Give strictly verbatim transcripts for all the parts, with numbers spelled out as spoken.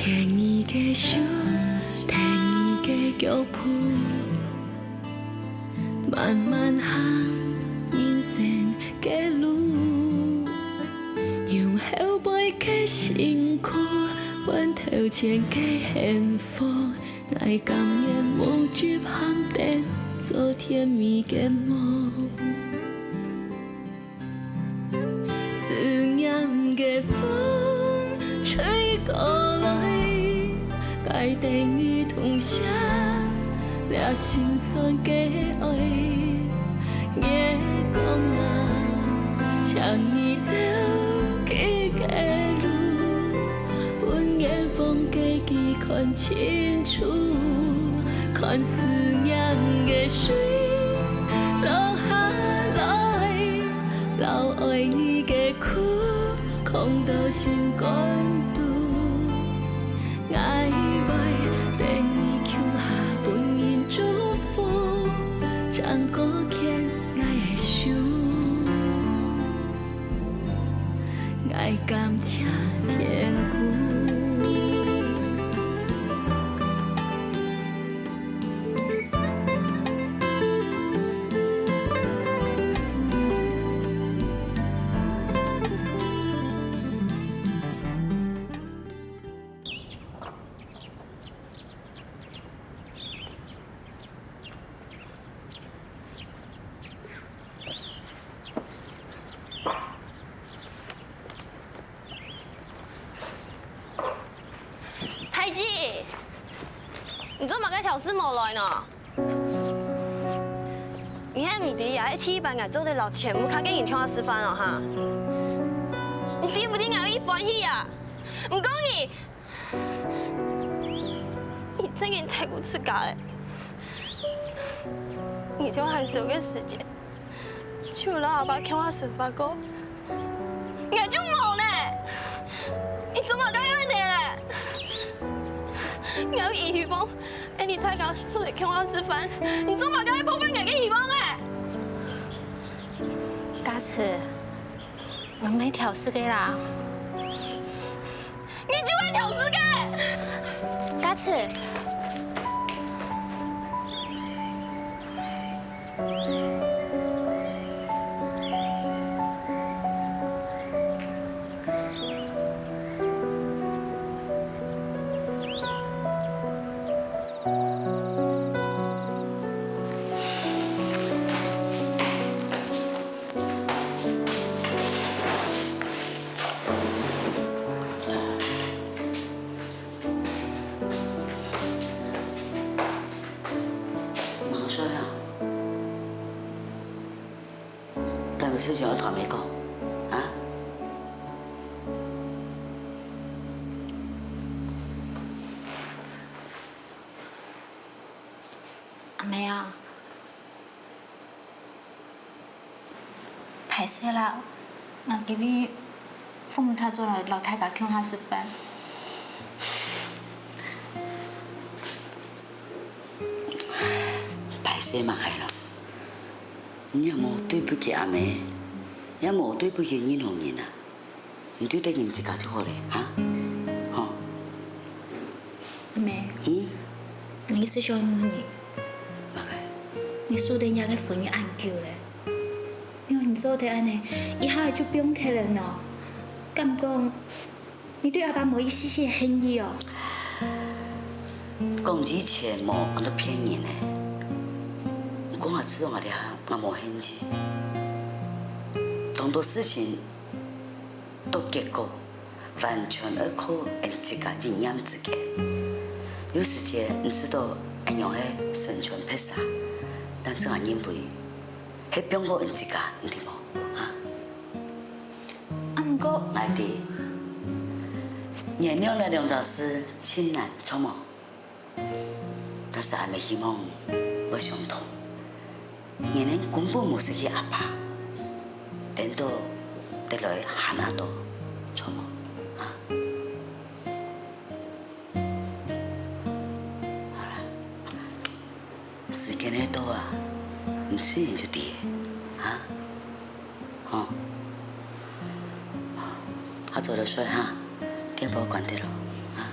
牽你个手，跈你个腳步，慢慢行人生个路。用後背个辛苦，換頭前个幸福。𠊎甘願無執行燈，做甜蜜个夢。 思念个風吹過來，該等你痛惜這心酸个愛。月光啊，請你照佢个路，分遠方个佢看清楚，看思念个水落下來。 摎愛你个苦囥到心肝肚。𠊎會等你共下分人祝福，正過牽𠊎个手，𠊎感謝天公。 大姊，你做麼个調試無來呢？你還毋知這係第一擺𠊎做得摎全屋下个人共下食飯哦哈？你知毋知𠊎有幾歡喜啊？毋過你，你正經忒過自家了。你在還小个時節， 就摎阿爸共下生活過，𠊎就無呢。你做麼个恁樣咧？𠊎有希望，𠊎你大家做得共下食飯，你做麼个愛破壞𠊎个希望咧？嘉慈，𠊎毋係挑事个啦。 你就係挑事个！嘉慈！毛帥啊，敢有事情愛同阿姆講啊？阿姆啊！ 歹勢啦，𠊎今晡日赴毋著轉來摎大家共下食飯。歹勢麼个咯？你也無對不起阿姆，也無對不起任何人啊。 你對得人自家就好咧，哈？吼。阿姆，嗯？𠊎有一事想問你。麼个？你守等這个婚姻恁久咧，仰會做得恁樣，一下就放忒咧呢？敢講，你對阿爸無一絲絲个恨意哦？講以前無恁多騙人咧，毋過𠊎知道𠊎這下𠊎無恨意。當多事情 到結果，完全愛靠𠊎自家一念之間。有時節，毋知道恁樣係成全別儕，但是𠊎認為，係放過𠊎自家，你知無？哈？啊，毋過，𠊎知，原諒這兩隻字盡難，著無？ 但是阿姆希望會相同。𠊎等根本無失去阿爸，顛倒得來還較多，著無？啊？好啦，時間一到啊，你自然就知个，哈？吼，好，較早點睡哈，電話關忒囉，哈？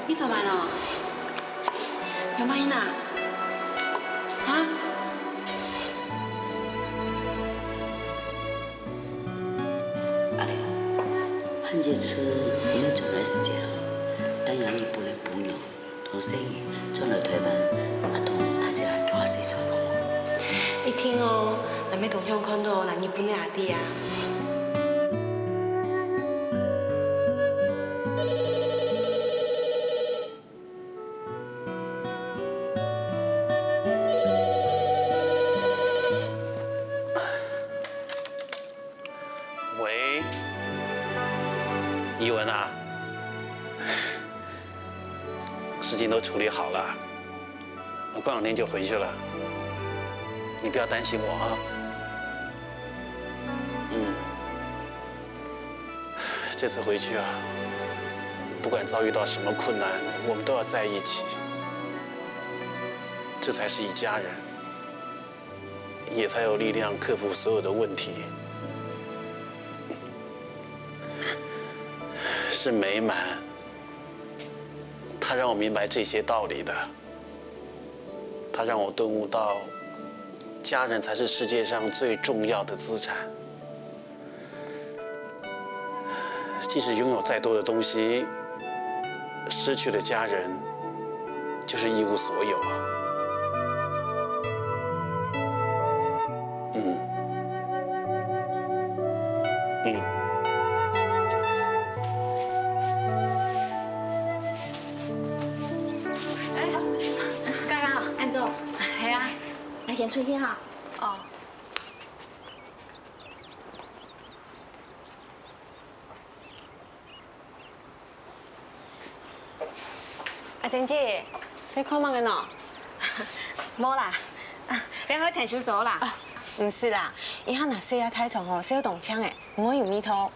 你做麼个呢？有麼个呢？啊？阿玲，還有一次，你要轉來時節了，但願你不會不遠。 老生意轉來台灣，啊，同大家講下細聲好無？一定哦，𠊎乜當想看到𠊎日本个阿弟啊。喂，怡文啊，事情都處理好了，我過兩天就回去了，你不要擔心我啊。嗯，这次回去啊，不管遭遇到什么困难，我们都要在一起，这才是一家人。 也才有力量克服所有的问题。是美满，它让我明白这些道理的。它让我顿悟到，家人才是世界上最重要的资产。 即使拥有再多的东西，失去了家人，就是一无所有啊。嗯。嗯。哎，干啥？恁早。係啊，𠊎先出去哈。哦。 阿珍姐，在看麼个呢？無啦，這下𢯭手掃啦。啊，毋使啦，這下若洗啊大床吼，洗到當淨个，毋會有味道。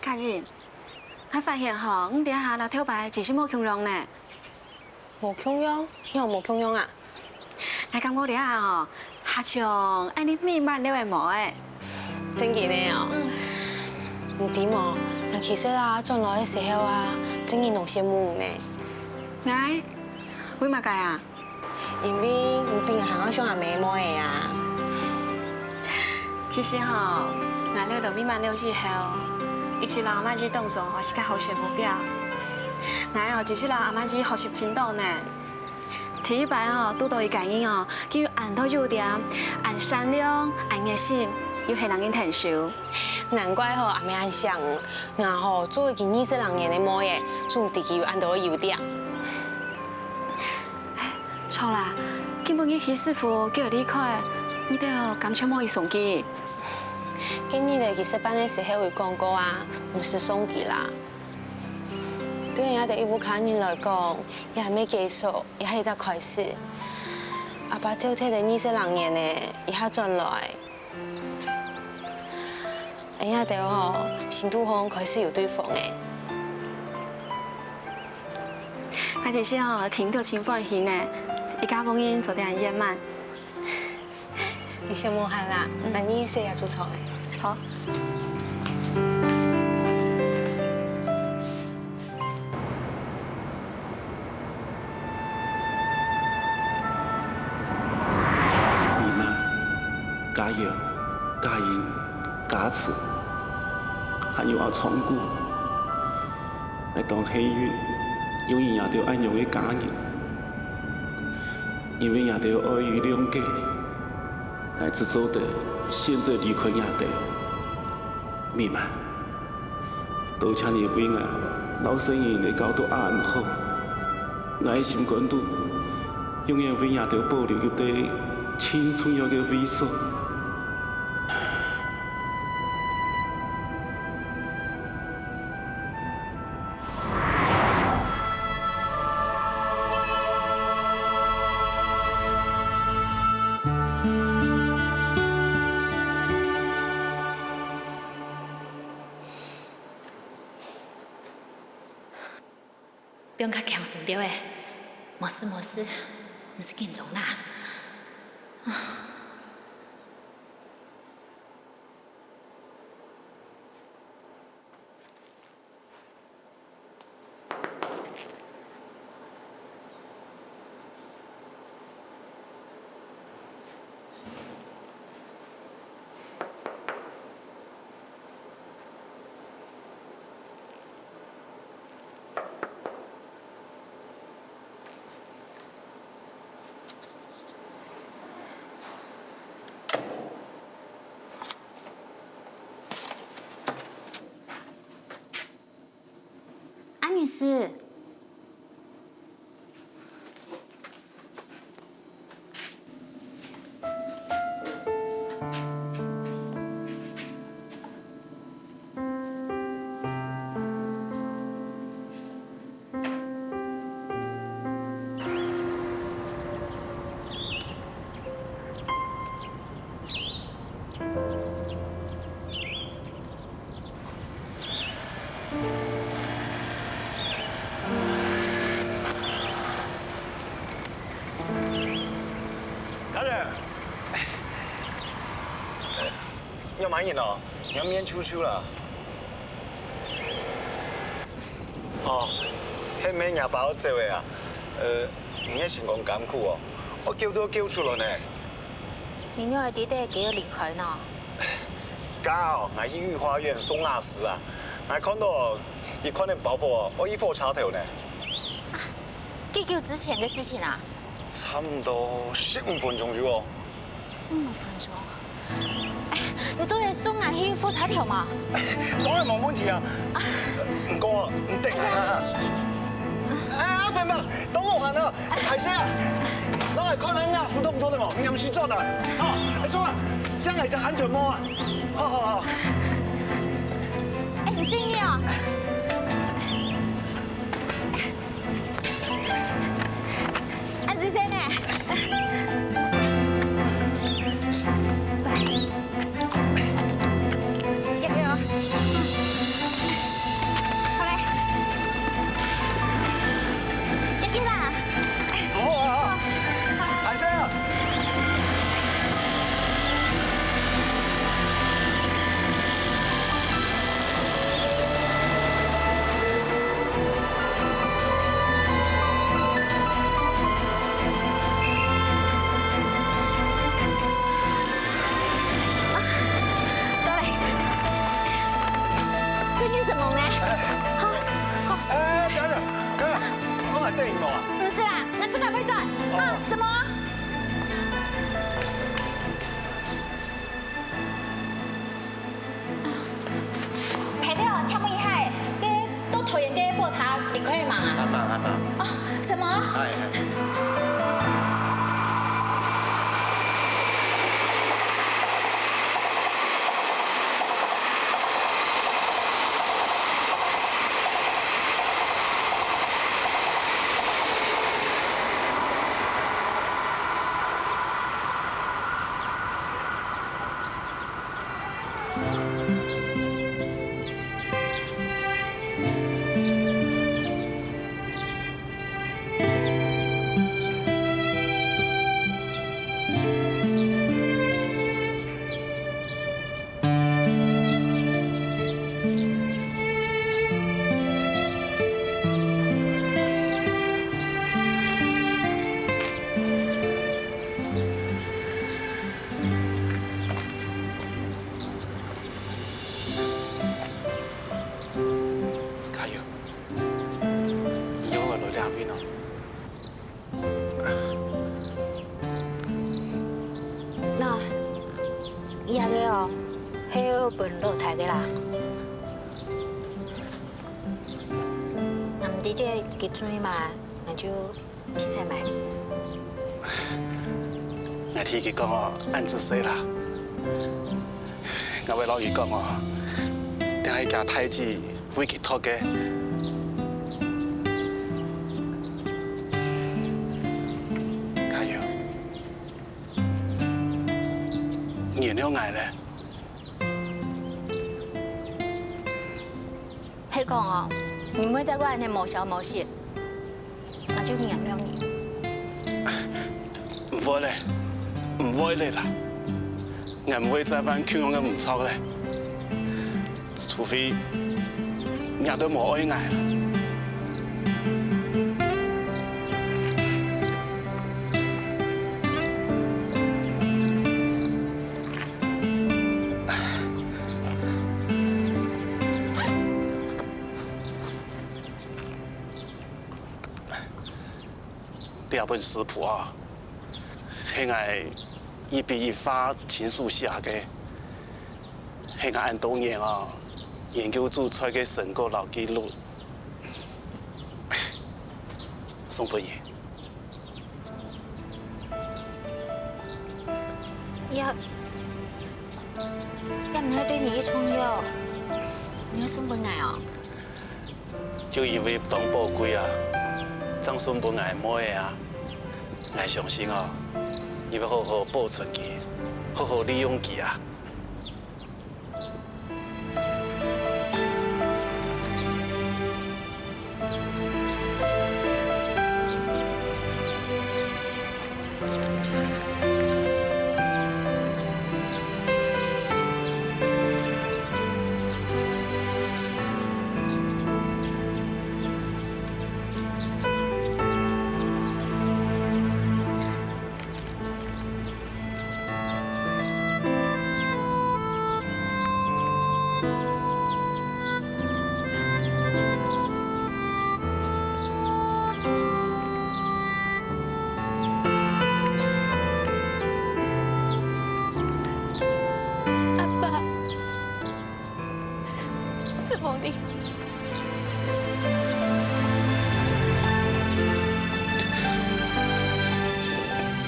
嘉欣，𠊎發現吼，你這下摎頭擺真實無共樣呢。 無共樣？仰無共樣啊？𠊎感覺這下吼，較像恁呢美滿了个毛仔。正經个哦。嗯。你知無？𠊎其實啊，轉來个時候啊，正經當羨慕你呢。𠊎？為麼个啊？因為你比𠊎還較像阿姆个妹仔啊。 其實吼，𠊎來到美滿樓以後，一直摎阿嬤姨當做吼自家學習目標。𠊎哦，真實摎阿嬤姨學習真多呢。第一擺吼，堵著一個人哦，佢有恁多優點，恁善良，恁熱心，又係人人𢯭手。難怪吼，阿姆恁惜你。𠊎吼，做佢二十零年个妹仔，總知佢有恁多个優點。 著啦，今晡日許師傅叫𠊎離開，你兜敢全無去送佢？該日仔佢食飯个時候有講過啊，毋使送佢啦。對𠊎兜一屋下人來講，這還吂結束，這係一隻開始。阿爸走忒个二十零年仔，這下轉來， 𠊎兜吼，心肚項開始有對方了。𠊎真實吼，聽著真歡喜呢，一家屋人做得恁圓滿。你先無閒啦，嗯。𠊎這洗啊就出來。好。 美滿、嘉瑤、嘉欣、嘉慈，還有阿昌哥，𠊎當幸運，有你兜恁樣个家人。因為你兜愛與諒解，𠊎正做得選擇離開你兜。美滿。 多謝你為𠊎摎細人仔教到恁好，𠊎个心肝肚永遠為你兜保留一垤盡重要个位所。 放較輕鬆兜仔，無事無事，毋使緊張啦。事？ 大人，仰般形哦？仰面臭臭啦？哦，係𠊎阿爸愛走个啊。呃，你个心肝艱苦哦，𠊎噭都噭毋出來呢。你仰會知得佢愛離開呢？ 該哦，𠊎去御花園送瓦斯啊，𠊎看到佢擐等包袱哦，愛去火車頭呢。幾久之前个事情啊？差毋多十五分鐘有哦。十五分鐘？哎，你做得送𠊎去火車頭嗎？當然無問題啊。毋過，你等一下啊。哎，阿芬嘛，等𠊎還啊。 歹勢啊，𠊎來看下瓦斯堵毋堵得無，黏時轉啊。好，哎，衝啊，這樣來講安全帽啊。好好好。哎，你細義哦。恁仔細呢。 好嘞。緊緊啦。走啊！還是啊！ 到了，這件什麼呢？好，好。哎，等等，等等，我來等你無啊？不是啦，那這個會轉。啊，什麼？ 大姐哦，請問一下，該到桃園个火車離開了嗎？還吂，還吂。哦，什麼？哎，哎。 加油！你又來到這位呢？ 喏，這個哦，係愛分老弟个啦。𠊎毋知得佢中意無，𠊎就清採賣。𠊎替佢講哦，恁仔細啦。𠊎會摎佢講哦，這係厥大姊 為佢擇个。加油！原諒𠊎咧。係講哦，你毋會再過恁呢無消無息。 𠊎就原諒你。毋會咧，毋會咧啦！𠊎毋會再犯共樣个毋著咧，除非你對無愛𠊎啦。 這本食譜啊，係𠊎一筆一畫親手寫个，係𠊎恁多年啊研究煮菜个成果摎記錄。送分你。也，也毋係對你个重要，你愛送分𠊎哦。就因為當寶貴啊，正送分𠊎妹仔啊。𠊎相信哦，你會好好保存佢，好好利用佢啊。 阿爸，承蒙你。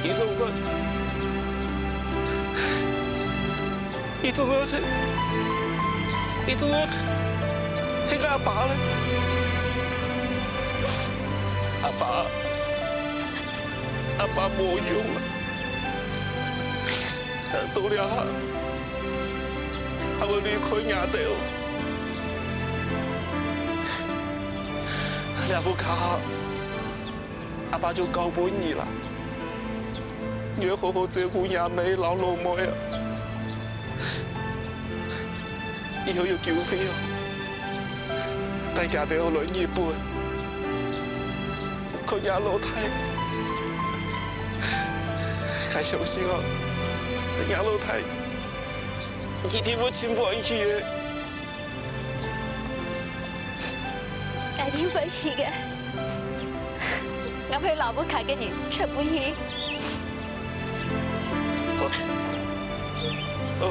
你總算，你總算，你總算係𠊎阿爸咧。阿爸，阿爸無用啊！到這下，還會離開若兜。這屋下， 阿爸就交分你啦。你愛好好照顧若姆摎老妹啊。以後有機會哦，帶佢兜來日本，看若老弟。𠊎相信哦，若老弟一定會盡歡喜个。 𠊎一定會去个。𠊎陪老屋下个人全部去。好。好。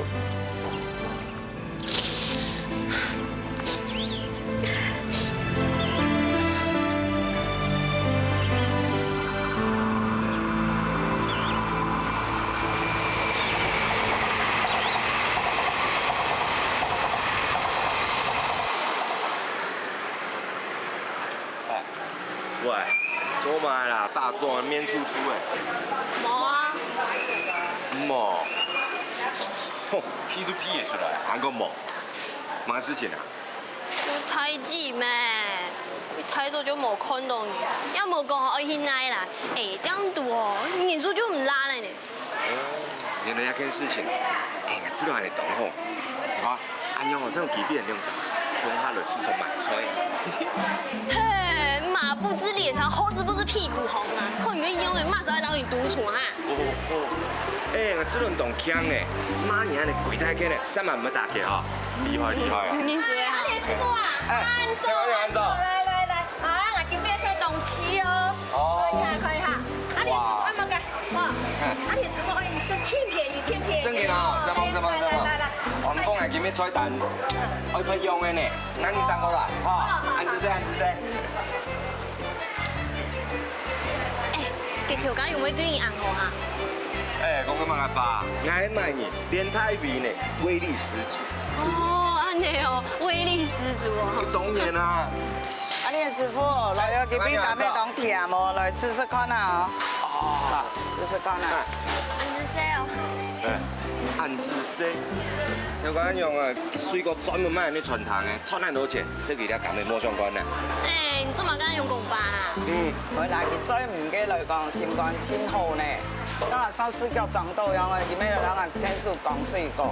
喂，做麼个啦？打早面臭臭个。無啊。無。吼，鼻就鼻會出來，還講無。麼个事情啊？有代誌咩？一大早就無看到你，也無講好愛去哪啦。哎，這樣堵哦，人數就毋罅了呢。 哦，原來這件事情。哎，𠊎知道恁樣當好。你看，恁樣哦，正有機會兩儕共下來市場買菜。嘿，馬不知臉長，猴子不知屁股紅啊！看你个樣仔，麼儕愛摎你獨處哈？哦，哦，哎，𠊎知道你當強呢，麼人恁樣跪大腳呢，三萬毋打腳哈，厲害，厲害啊！你是誰啊？哎，師傅啊，哎，恁早，恁早，恁早。來，來，來，啊，𠊎今晡日菜當齊哦。哦。看一下，看一下。啊，你師傅愛麼个？ 哇，嗯。啊，你師傅愛食盡便宜，盡便宜。真个啊，承蒙，承蒙，承蒙。來，來，來，來。王峰啊，今日菜單，愛配香个呢，那你上過來，哈，好，好，好。恁仔細，恁仔細。哎，該頭家有無對你恁好哈？哎，講个麼个話？𠊎買呢，連帶味呢，威力十足。哦，恁仔哦，威力十足哦。當然啦。啊，你師傅，來哦，今晡日敢會當甜哦，來試試看啊。哦。 試試看啊。恁仔細哦。哎，恁仔細。有恁樣啊，水果專門賣恁樣傳統个，賺恁多錢，食佢這甘味無相關呢。哎，你做麼个恁樣講法啊？嗯。好啦，佢對毋該來講，心肝真好呢。像𠊎上次叫撞到樣个，佢乜來𠊎𢯭手講水果。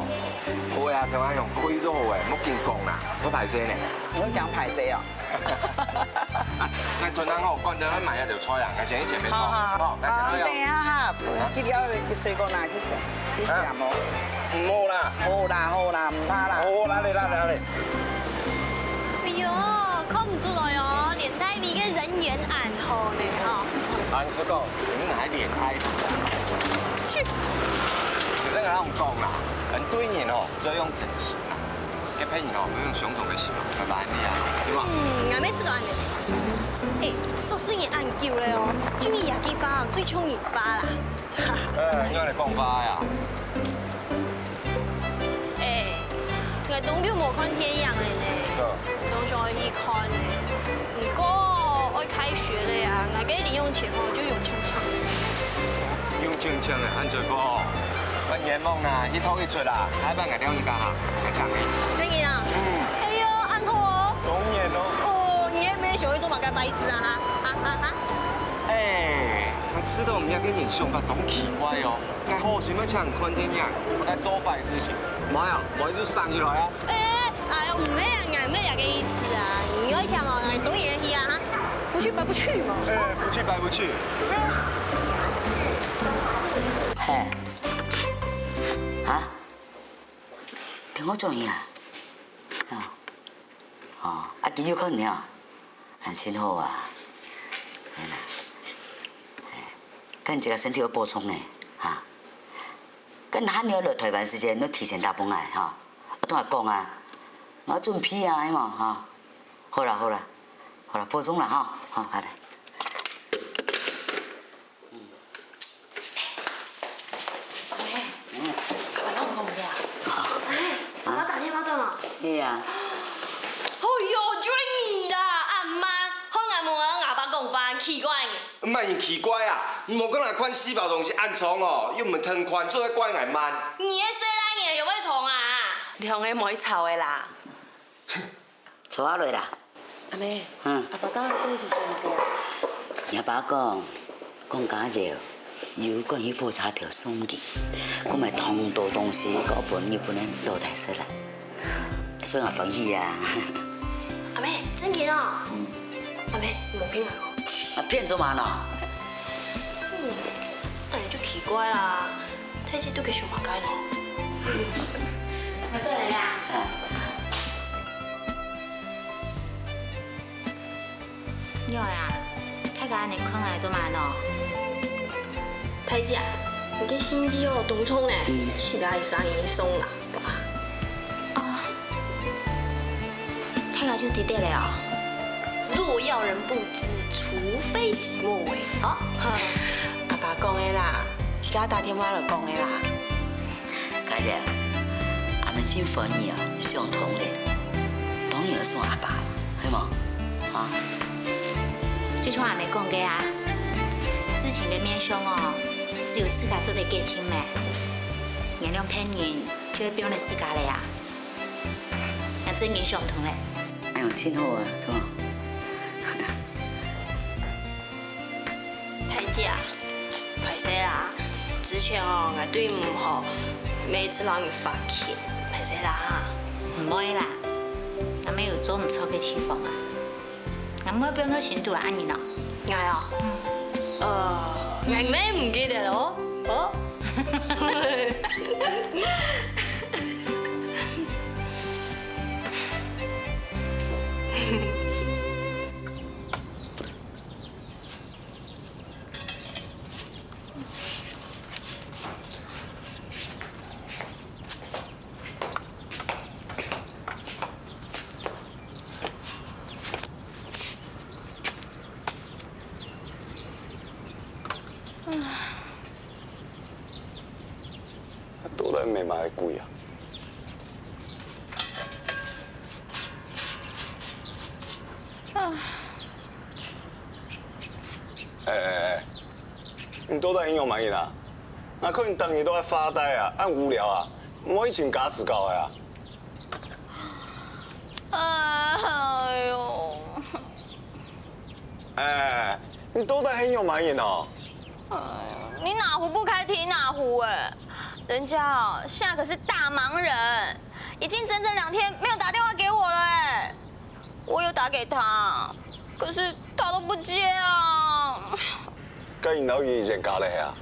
好啊，聽𠊎講，開就好誒，莫緊講啦，好歹勢呢。我講歹勢哦。 啊，𠊎轉頭吼，趕緊去買一條菜啊，𠊎先去前面講。好，好，好。好，𠊎先去哦。等一下哈，啊？佢了，佢水果拿去食，去食無？啊，毋好啦。好啦，好啦，毋怕啦。好，來咧，來咧，來咧。哎喲，看毋出來哦，連帶味个人緣恁好呢，吼。老實講，你哪會連帶味啊？去。可是𠊎同你講啦，人對人吼，就愛用真心啦。个朋友哦，有相同个想法，恁樣啊，對吧？嗯，𠊎乜試過恁樣。欸，熟識你恁久了哦，就你這句話哦，最像你爸啦。欸，你又來講話呀？欸，𠊎當久無看電影了呢，嗯。當想愛去看呢。毋過愛開學了呀，𠊎个零用錢吼就用淨淨了。用淨淨了，恁衰過哦。 𠊎願望啦，一拖一出啦，下擺𠊎兜一家哈，來請你。真个啊？嗯。哎喲，恁好哦。當然咯。哦，你還無想愛做麼个擺事啊？哈，哈，哈，哈。哎，𠊎試著你這个人想法當奇怪哦。𠊎好心愛請你看電影，𠊎做壞事情。無啊，無就省起來啊。哎，哎喲，毋係啊，𠊎毋係這个意思啊。你愛請哦，𠊎當然去啊，哈。不去白不去嘛。哎，不去白不去。嘿。 啊？電話做麼个啊？哦，哦，啊，佢有看你啊？恁真好啊。係啦。哎，該你這个身體愛保重呢，哈。該下你愛來臺灣時節，你提前打分𠊎，哈。啊，同𠊎講啊，𠊎準備啊，係無，哈。好啦，好啦，好啦，保重啦，哈，好，好嘞。 阿妹，嗯。阿爸攏毋講話啊？哎，阿爸打電話做麼？係啊。哎喲，就係你啦，恁慢，害𠊎無摎阿爸講話，奇怪呢。毋係你奇怪啊，你無過來看四包東西恁重哦，又毋係跈款，做得怪𠊎慢。你个細倈仔又會重啊？兩个莫吵个啦。 坐下來啦。阿妹，嗯。阿爸到底做麼个啊？你阿爸講，講家姐有關於火車頭送機，講買當多東西，講分日本人老弟食啦。所以𠊎歡喜啊。阿妹，真个哦？嗯。阿妹，你無騙𠊎哦？啊，騙做麼个呢？嗯，哎，就奇怪啦，大姊到底想麼个呢？𠊎轉來啦。嗯。 喲啊，大家恁樣看𠊎做麼个呢？大姊啊，你个心機哦，當重呢，嗯。自家一儕人送啦。哦，大家就知得了哦。若要人不知，除非己莫為，啊。阿爸講个啦，自家打電話來講个啦。 家姐，阿姆真歡喜啊，想通了，當然愛送阿爸，係無？啊？就像阿姆講个啊，事情个面向哦，只有自家做得決定咩。原諒別人，就會變了自家了呀。𠊎真經想通了。哎喲，真好啊，係無？ 大姊啊，壞勢啦，之前哦，𠊎對你毋好，每次摎你發譴，壞勢啦哈。毋會啦，阿姆有做毋著个地方啊，𠊎毋會放到心肚啦，恁樣哦。𠊎哦，嗯。呃，𠊎乜毋記得咯，哦。到底買麼个鬼啊？ 哎哎哎，你到底仰般人啊？𠊎看你逐日都在發呆啊，恁無聊啊，莫去尋家事搞个啊。哎喲。哎，你到底係仰般人哦？哎喲，你哪壺不開提哪壺哎！人家哦，現在可是大忙人，已經整整兩天沒有打電話給我了哎。 我有打給他，可是他都不接啊。該你摎佢冤家了啊？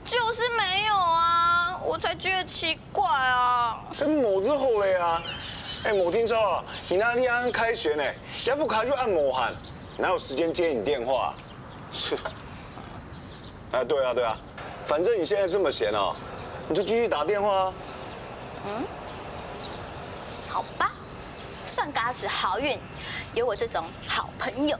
就是沒有啊，我才覺得奇怪啊。該無就好了啊！哎，無定著啊，你那裡恁開學呢，也不開就恁無閒，哪有時間接你電話？切！ 哎，對啊，對啊，反正你現在這麼閒哦，你就繼續打電話啊。嗯？好吧，算嘎子好运，有我这种好朋友。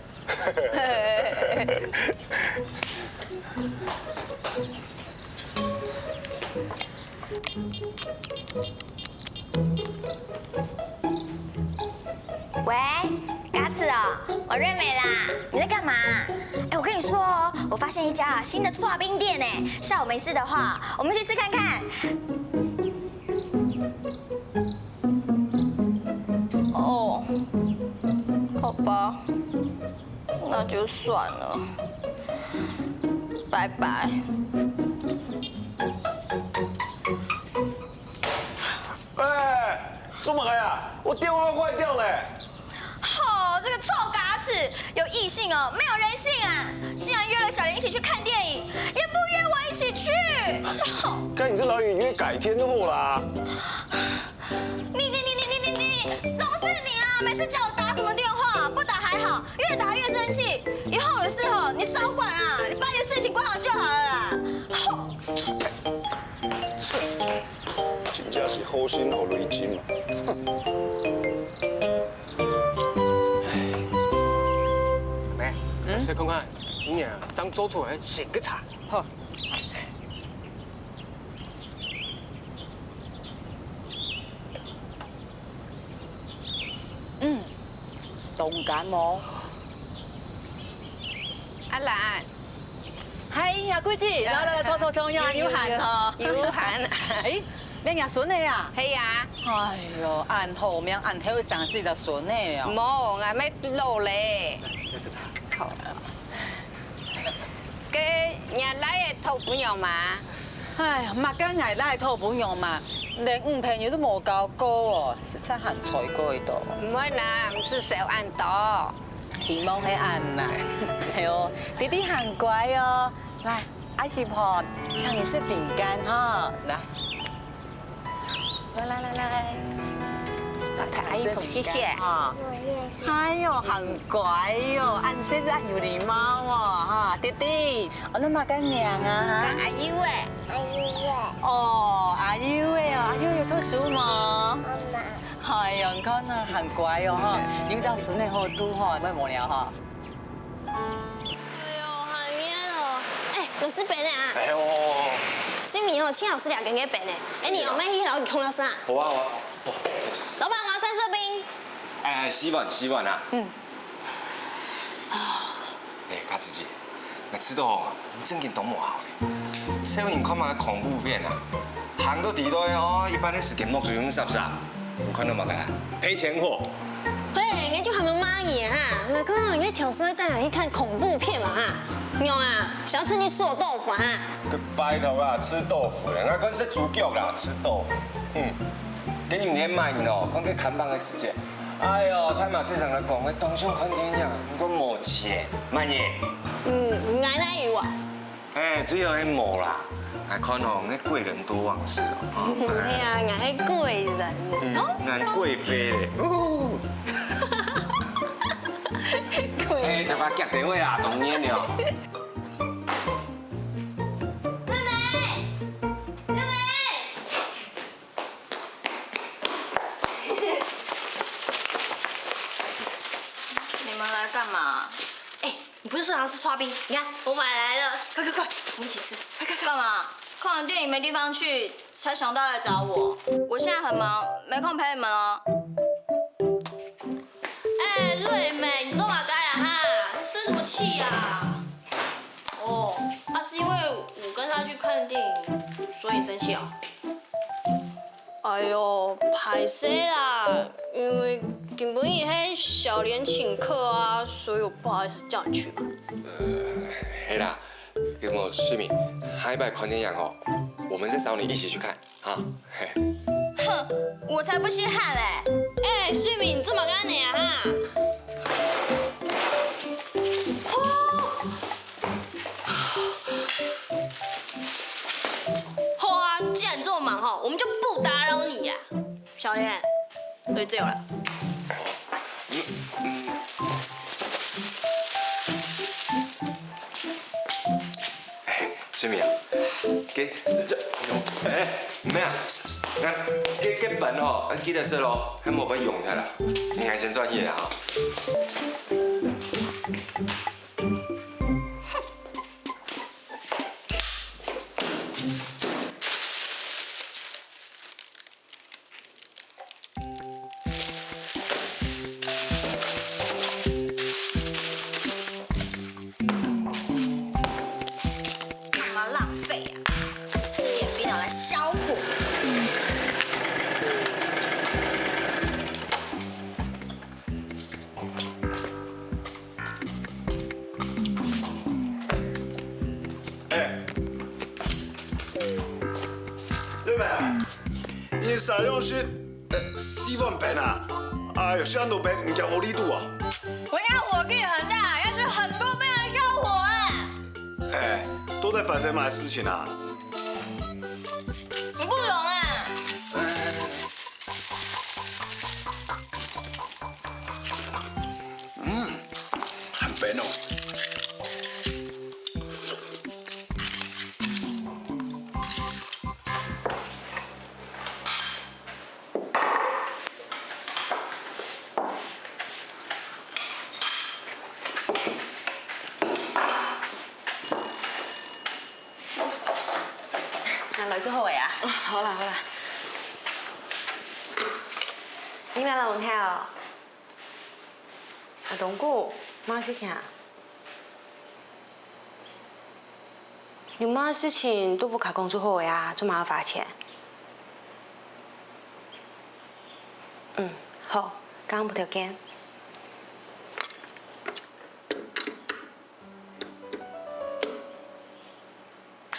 喂，嘎子哦，我瑞美啦，你在干嘛？哎，我跟你说哦，我发现一家啊新的刨冰店哎，下午没事的话，我们去吃看看。哦，好吧，那就算了，拜拜。哎，做么个呀？我电话坏掉了。吼，这个臭嘎子，有异性哦，没有人性啊！竟然约了小莲一起去看电影，也不约我一起去。该你这老远约改天就好啦。你你你你你你你，都是你啊！每次叫我打什么电话，不打还好，越打越生气。以后有事吼，你少管啊，你把你的事情管好就好了啦。吼！真正是好心予雷震嘛。妹，来试看看，今年啊，正做出來个新个茶。好。嗯，當甘哦。阿蘭， 嗨，阿貴姊，來來來，坐坐坐，有閒有閒吼。有閒。哎，你若孫仔啊？係啊。哎喲，恁好命，恁後生就生孫仔哦。無，𠊎乜老咧。好。該若倈仔討餔娘嘛？哎呀，麼个𠊎倈討餔娘嘛，連女朋友都無交過哦，實在還衰過一到。毋會啦，毋使愁恁多。 希望係恁啦。哎喲，弟弟還乖哦。來，阿姨婆，請你食餅乾哈。來，來來來來。好，阿姨婆，謝謝。哈。我也是。哎喲，還乖喲，恁細就恁有禮貌哦，哈，弟弟，哦，你麼个名啊？阿姨喂。阿姨喂。哦，阿姨喂哦，阿姨有讀書無？媽媽。 哎喲，你看啊，還乖哦哈，有隻孫仔好渡吼，毋會無聊哈。哎喲，好熱哦！哎，老師杯呢啊？哎喲，水明哦，請老師兩間个杯呢。哎，你有沒有去老弟空老師啊？好啊好啊，哦，老闆，我要三色冰。哎，洗碗洗碗啊。嗯。哎，卡斯姐，𠊎試著吼，你正經當無效呢。這人看麼个恐怖片啊？ 行到底落哦，一般个時間目珠用霎霎，你看到麼个？賠錢貨。嘿，你就還沒罵你哈，我看到你會挑事帶我去看恐怖片嘛哈？你啊，想要趁機吃我豆腐哈？拜託啦，吃豆腐咧，𠊎看食豬腳啦，吃豆腐。嗯，跟你們買哦，看該看板个時間。哎喲，太馬市場个講，𠊎當想看電影，毋過無錢，買呢？嗯，𠊎哪有啊？ 哎，最好係無啦。𠊎看哦，𠊎貴人多忘事哦。係啊，𠊎係貴人。嗯，哦。𠊎貴妃咧。哦。貴人。哎，就把夾地位啊，當然了。妹妹，妹妹。你們來幹嘛？哎， 你不是說想要吃刨冰？你看，我買來了，快快快，我們一起吃，快快快！幹嘛？看完電影沒地方去，才想到來找我。我現在很忙，沒空陪你們哦。哎，瑞美，你做麼个啊哈？生什麼氣啊？哦，啊，是因為我跟他去看電影，所以你生氣啊？ 哎喲，歹勢啦，因為今晡日係小蓮請客啊，所以我不好意思叫你去嘛。呃，係啦，那麼水明，下一擺看電影哦，我們再找你一起去看啊。嘿。哼，我才不稀罕嘞！哎，水明，你做麼个恁樣啊哈？哦， 好啊，既然你這麼忙吼，我們就不打擾你啊。小蓮，對，這有了。水明啊，該，係這，哎，妹啊，該，該本吼，恁記得食咯，還無分用忒啦。𠊎先轉去啦吼。 幹嘛浪費啊？吃點冰拿來消火。哎，妹妹啊，你啥東西，呃，四碗冰啊？哎喲，食恁多冰，毋驚屙痢肚啊？我家火氣很大，要吃很多冰來消火啊。哎，都在煩什麼事情啊？你不懂啊？ 嗯，還冰哦。啊，來就好个啊。哦，好啦，好啦。你來摎𠊎看哦。阿東哥，麼个事情啊？有麼个事情在屋下講就好个啊，做麼个花錢？嗯，好，剛剛不條件。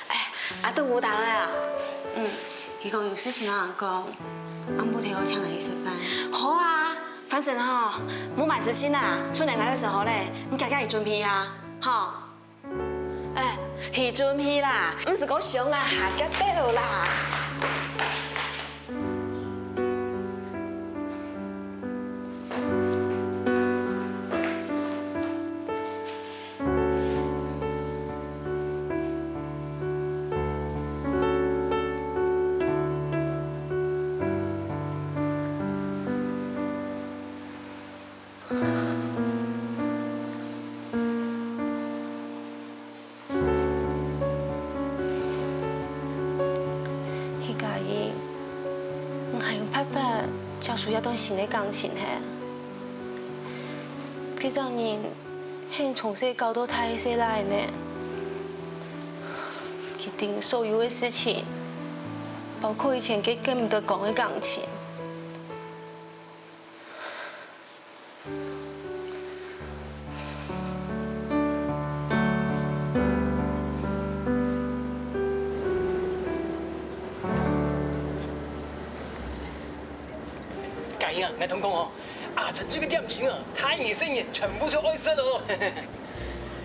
哎，阿東哥打來啊？嗯，佢講有事情摎𠊎講，暗晡頭愛請𠊎去食飯。好啊，反正吼，無麼个事情啊，趁𠊎來个時候咧，你遽遽去準備啊，吼。哎，去準備啦，毋使講想啊，遽遽啦。 徐佳瑩，你還有辦法接受這段新个感情嘿？這隻人係你從細教到大个細倈仔呢。佢頂所有个事情，包括以前該見毋得光个感情， 佳瑩啊，𠊎同你講哦，阿珍這个點心啊，大人細人全部都愛食哦。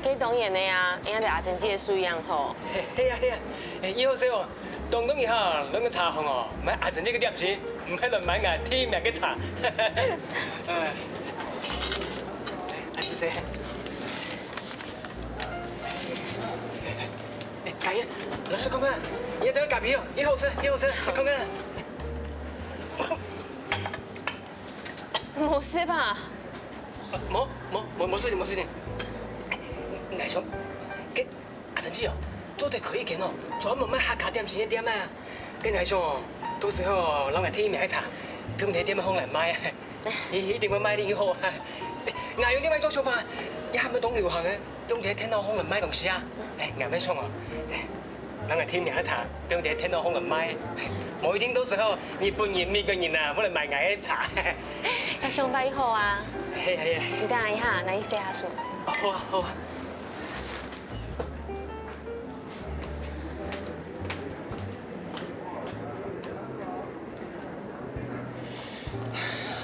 該當然个啊，𠊎兜阿珍姊个手藝恁好。係啊係啊，欸，以後細哦， 當當一下，來个茶行哦，買阿珍這个點心，毋係來買𠊎第一名个茶。哎，阿珍姊。哎，佳瑩，來食看看，你這个咖啡哦，已好食，已好食，食看看。無事吧？啊，無，無，無，無事情，無事情。𠊎想，該 阿珍姊哦，做得開一間哦，專門賣客家點心个店啊。該𠊎想哦，到時候哦，摎𠊎第一名个茶，放在店項來賣啊，一一定會賣得很好啊。𠊎有另外一種想法，這下毋係當流行个，用在電腦項來賣東西啊。哎，𠊎乜想哦，摎𠊎第一名个茶，放在電腦項來賣，無一定到時候日本人、美國人啊，會來買𠊎个茶。這想法已好啊。係啊係啊。你等一下，𠊎去洗下手。好啊好啊。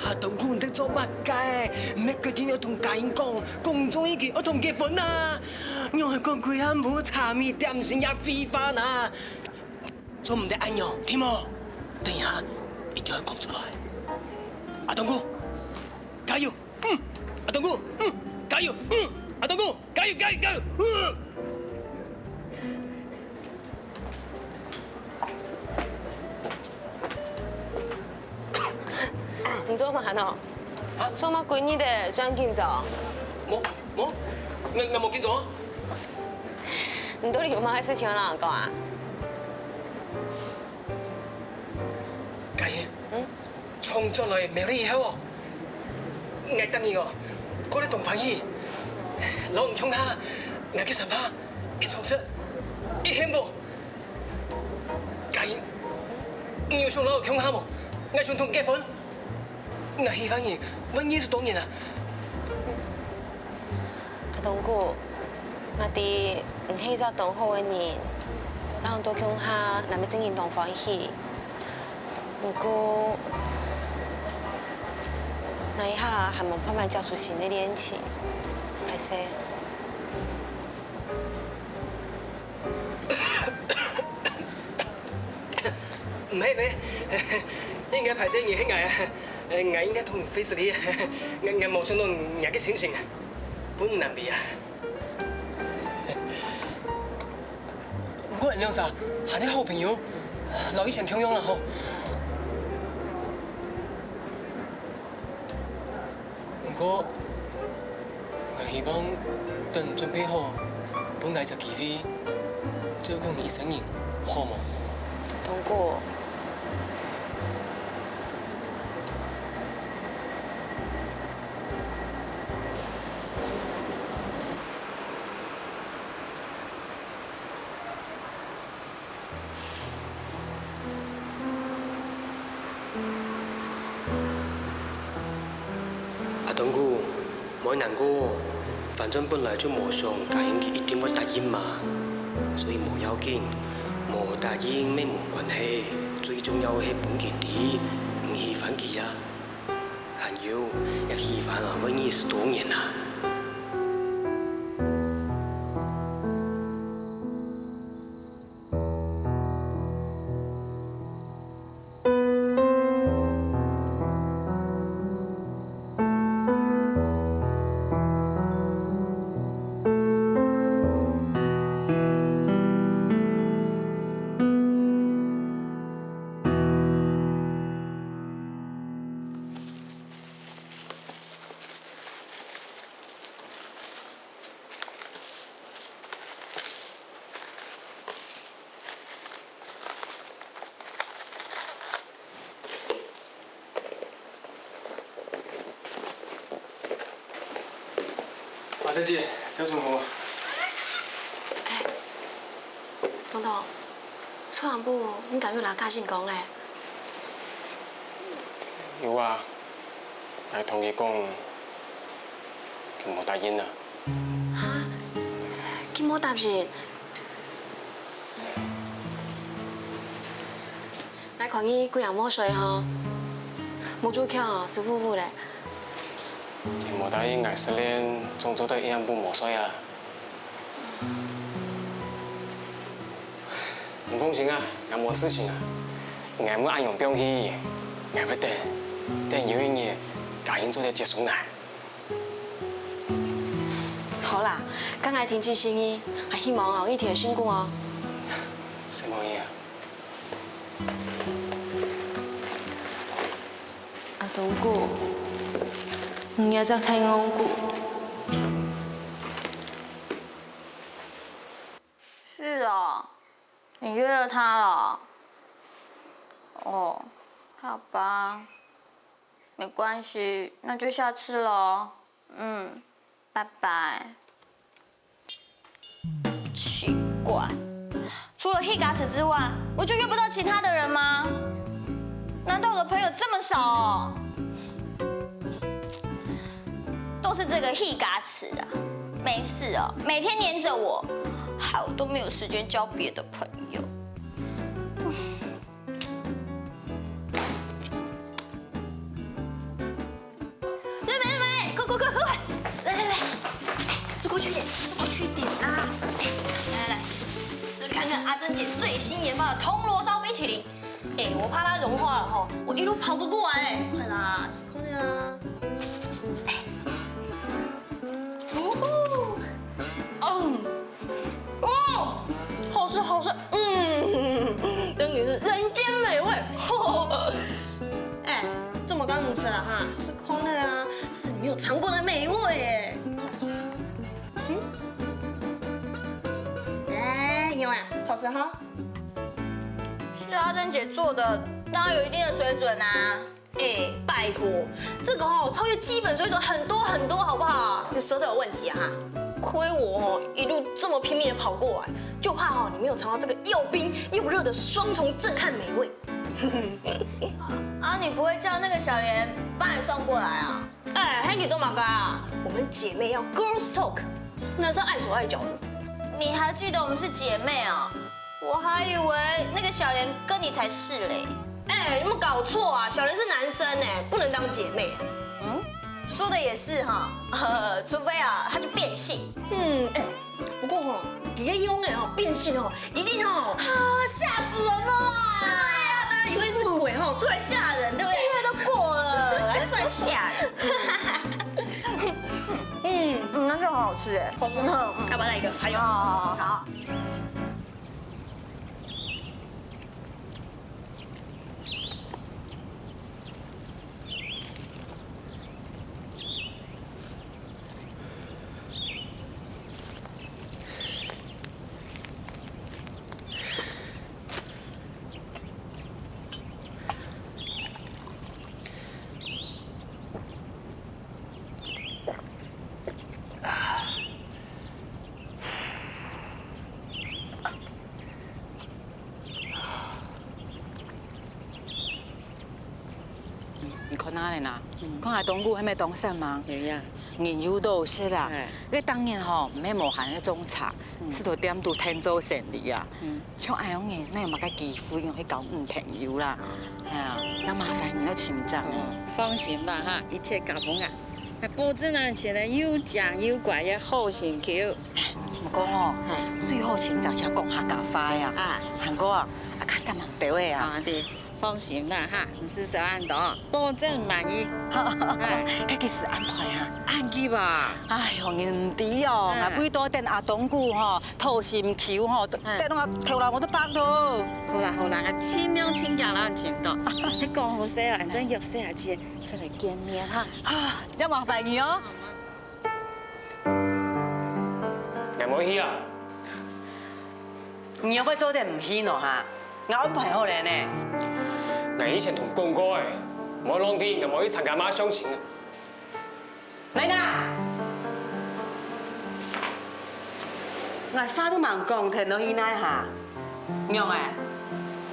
阿東哥，你在做麼个？毋係決定愛同佳瑩講，講中意佢，愛同結婚啊？仰會講開暗晡茶米點心也廢話啊？做毋得恁樣，聽無？等一下，一定愛講出來。阿東哥，加油！ 嗯，阿東哥，嗯，加油，嗯，阿東哥，加油，加油，加油，嗯。做麼个喏？啊？做麼个歸日仔專緊走？無，無，𠊎，𠊎無緊走啊。你到底有麼个事情愛摎𠊎講啊？嘉音，嗯？從轉來苗栗以後哦，𠊎逐日哦，過得當歡喜。摎你共下，𠊎个生活一充實，一幸福。 嘉音，你有想摎𠊎共下無？𠊎想同你結婚。𠊎喜歡你，會二十多年啊。阿東哥，𠊎知你係一隻當好个人，摎你共下，𠊎乜真經當歡喜。毋過，𠊎這下還無辦法接受新个戀情，歹勢。 毋係，毋係，應該歹勢人係𠊎啊，𠊎應該同你會失禮，𠊎，𠊎無想到若个心情，分你難為啊。毋過𠊎兩儕還係好朋友，摎以前共樣啦吼。 毋過，𠊎希望等準備好，分𠊎一隻機會，照顧你一生人，好無？東哥。 阿東哥，莫難過，反正本來就無想嘉音佢一定會答應嘛，所以無要緊，無答應乜無關係，最重要个係分佢知，你喜歡佢啊。 還有，這喜歡啊，會二十多年啊。 马小姐，早上好。哎，东东，昨暗晡你敢有摎嘉欣講咧？有啊，𠊎同佢講，佢無答應啊。哈？佢無答應？ 𠊎看你歸暗無睡吼，目珠翹哦，濕糊糊咧。佢無答應𠊎失戀，總做得一暗晡無睡啊。你放心啊，𠊎無事情啊。𠊎毋會恁樣放棄，𠊎會等，等有一日，嘉欣做得接受𠊎。 好啦，該𠊎定盡心意，還希望哦，你聽得成功哦。承蒙你啊。阿東哥，你這隻大戇牯。是哦，你約了他了？哦，好吧，沒關係，那就下次咯。 嗯，拜拜。奇怪，除了Higashi之外，我就約不到其他的人嗎？難道我的朋友這麼少哦？都是這個Higashi啊，沒事哦，每天黏著我，害我都沒有時間交別的朋友。 妹妹，妹妹，快快快快快，來來來，哎，坐過去一點，坐過去一點啦。哎，來來來，吃吃看看阿珍姐最新研發的銅鑼燒冰淇淋。哎，我怕它融化了吼，我一路跑著過來哎。快啦，辛苦你啊。哎，嗚呼，嗯。 哦，好吃好吃，嗯，真的是人間美味。哎，這麼趕緊吃了哈？有尝过的美味耶。嗯，哎，你们好吃哈？是阿珍姐做的，当然有一定的水准啊。哎，拜托，这个哦超越基本水准很多很多，好不好？你舌头有问题啊？亏我哦一路这么拼命的跑过来，就怕哦你没有尝到这个又冰又热的双重震撼美味。啊，你不会叫那个小莲帮你送过来啊？哎，Hanky 做嘛个啊？我们姐妹要 girls talk，男生碍手碍脚的。你还记得我们是姐妹啊？我还以为那个小莲跟你才是嘞。哎，有没有搞错啊？小莲是男生哎，不能当姐妹。嗯，说的也是哈，呃，除非啊，他就变性。嗯，哎，不过哈，你个用哎哈，变性哦，一定哦，啊，吓死人了啦！对呀，大家以为是鬼哈，出来吓人，对不对？七月都过了，还出来吓人。嗯，嗯，那个很好吃哎，好吃吗？要不要来一个？还有，好好好。好。你看哪呢啦？看阿東姑還無當煞猛。有呀。人有多識啊？哎。該當然吼，毋係無閒个種茶，嗯。係到店肚𢯭做生理啊。嗯。像恁樣人，哪有麼个機會用去交女朋友啦？哎呀，那麻煩你要請假。嗯，放心啦哈，一切交分啊。那保證啊，請个又靚又乖个好心臼。毋過吼，哎。最好請假要講客家話呀。啊。還過啊，啊，較煞猛兜仔啊。啊，對。 放心啦哈，毋使愁恁多，保證滿意。哎。該幾時安排啊？恁急啊？哎喲，你毋知哦，嗯。𠊎為著等阿東姑吼，討心臼吼，嗯。等到𠊎頭腦都白囉。好啦好啦，𠊎盡量盡強啦，尋到。你講好勢啊，反正約時間出來見面哈。啊，要麻煩你哦。𠊎無去啊。你又會做得毋去喏哈？ 𠊎安排好了呢。𠊎以前同你講過欸，莫浪費𠊎無去參加麼相親啊。來啦！𠊎話都吂講，跈落去哪哈？仰仔？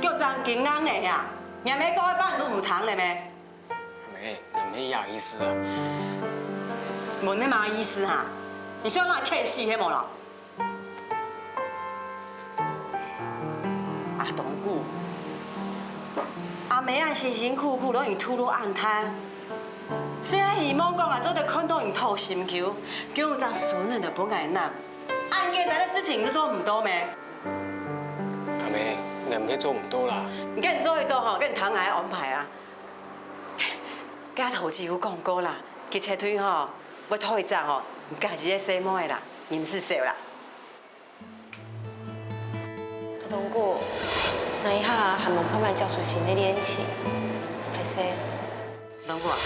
腳正經硬了呀！連姆講个話你都毋聽了咩？姆，𠊎毋係這意思啊。問你麼意思哈？你想拿𠊎氣死係無咯？ 阿東姑，阿姆恁辛辛苦苦摎你渡到恁大，係希望講𠊎做得看到你討心臼，叫有隻孫仔來分𠊎揇，恁簡單个事情你都做毋到咩？阿姆，𠊎毋係做毋到啦。你既然做得到吼，該你聽𠊎个安排啊。該桃姊有講過啦，佢絕對吼會討一隻吼你家己个細妹仔啦，你毋使愁啦。 阿東姑，𠊎這下還無辦法接受新个戀情，歹勢。東姑啊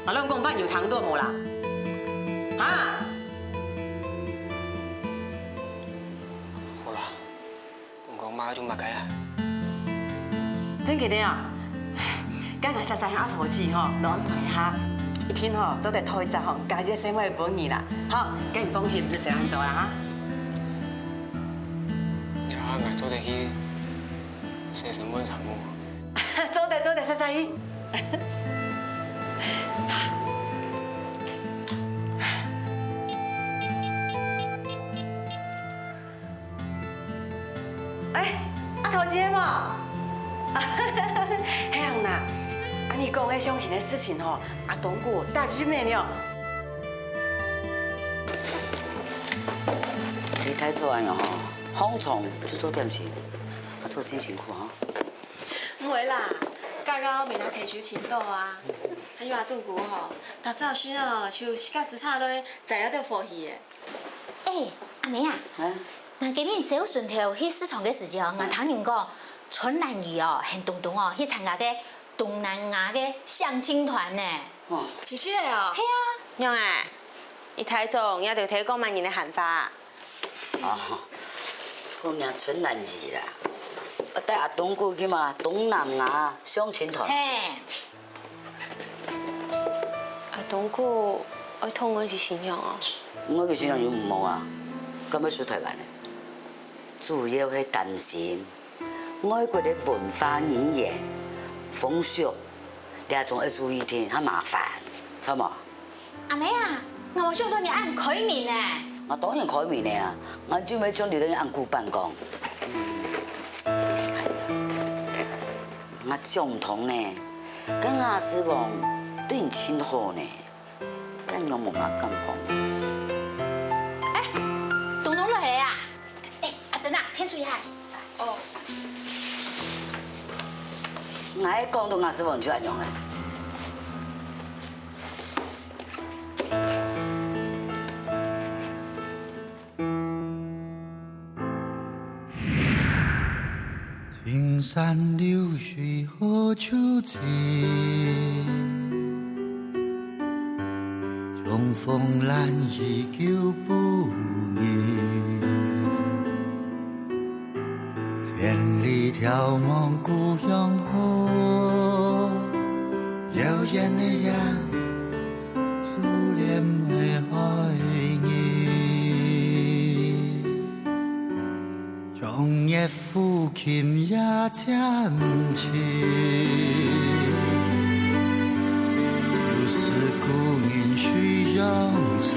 ，𠊎摎你講話你有聽到無啦？哈？好啦，你講麼就麼个啊。真个个啊？ 該𠊎煞煞喊阿桃姊吼，來安排一下，一定吼做得討一隻吼家己个細妹分你啦，吼，該你放心，毋使愁恁多啦哈。這下𠊎做得去洗身換衫無？做得做得，煞煞去。 欸，阿桃姊無？係恁呢，恁仔講个相親个事情吼，阿東姑答應了呢。你大早恁樣吼，䟘床就做點心，啊做真辛苦吼。毋會啦，剛剛明仔提收清到啊，還有阿東姑吼，逐朝晨哦，就自家駛車來，載了兜貨去个。 欸，阿姆啊，啊？𠊎今晡日朝晨頭去市場个時節哦，𠊎聽人講，陳蘭姨哦，喊東東哦去參加个東南亞个相親團呢。真實个哦？係啊。仰仔？你大早也就聽講麼人个閒話？哦，好名春蘭姨啦，帶阿東哥去嘛東南亞相親團。嘿。阿東哥愛討外籍新娘哦？外籍新娘有毋好啊，敢會輸台灣个？主要係擔心 外國个文化、語言、風俗，這種愛注意定，較麻煩，著無？阿姆啊，𠊎無想到你恁開明呢。𠊎當然開明个啊，𠊎就毋會像你恁樣恁古板講。嗯，哎呀，𠊎想毋通呢，該雅詩王對你盡好呢。 該仰無麼感覺？哎，東東來了啊！哎，阿珍啊，添水下。哦。𠊎講到雅詩王就恁樣个。 青山綠水何處尋？重逢難遇舊不易。千里眺望故鄉好，遙遠的雁 思念的海兒。長夜撫琴夜漸靜，又思故人水中情。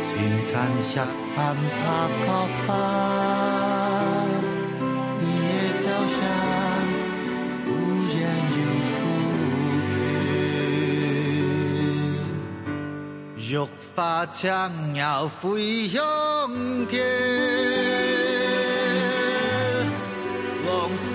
青山下 含白角花，你的笑聲忽然又浮起。玉髮青鳥飛向天，往事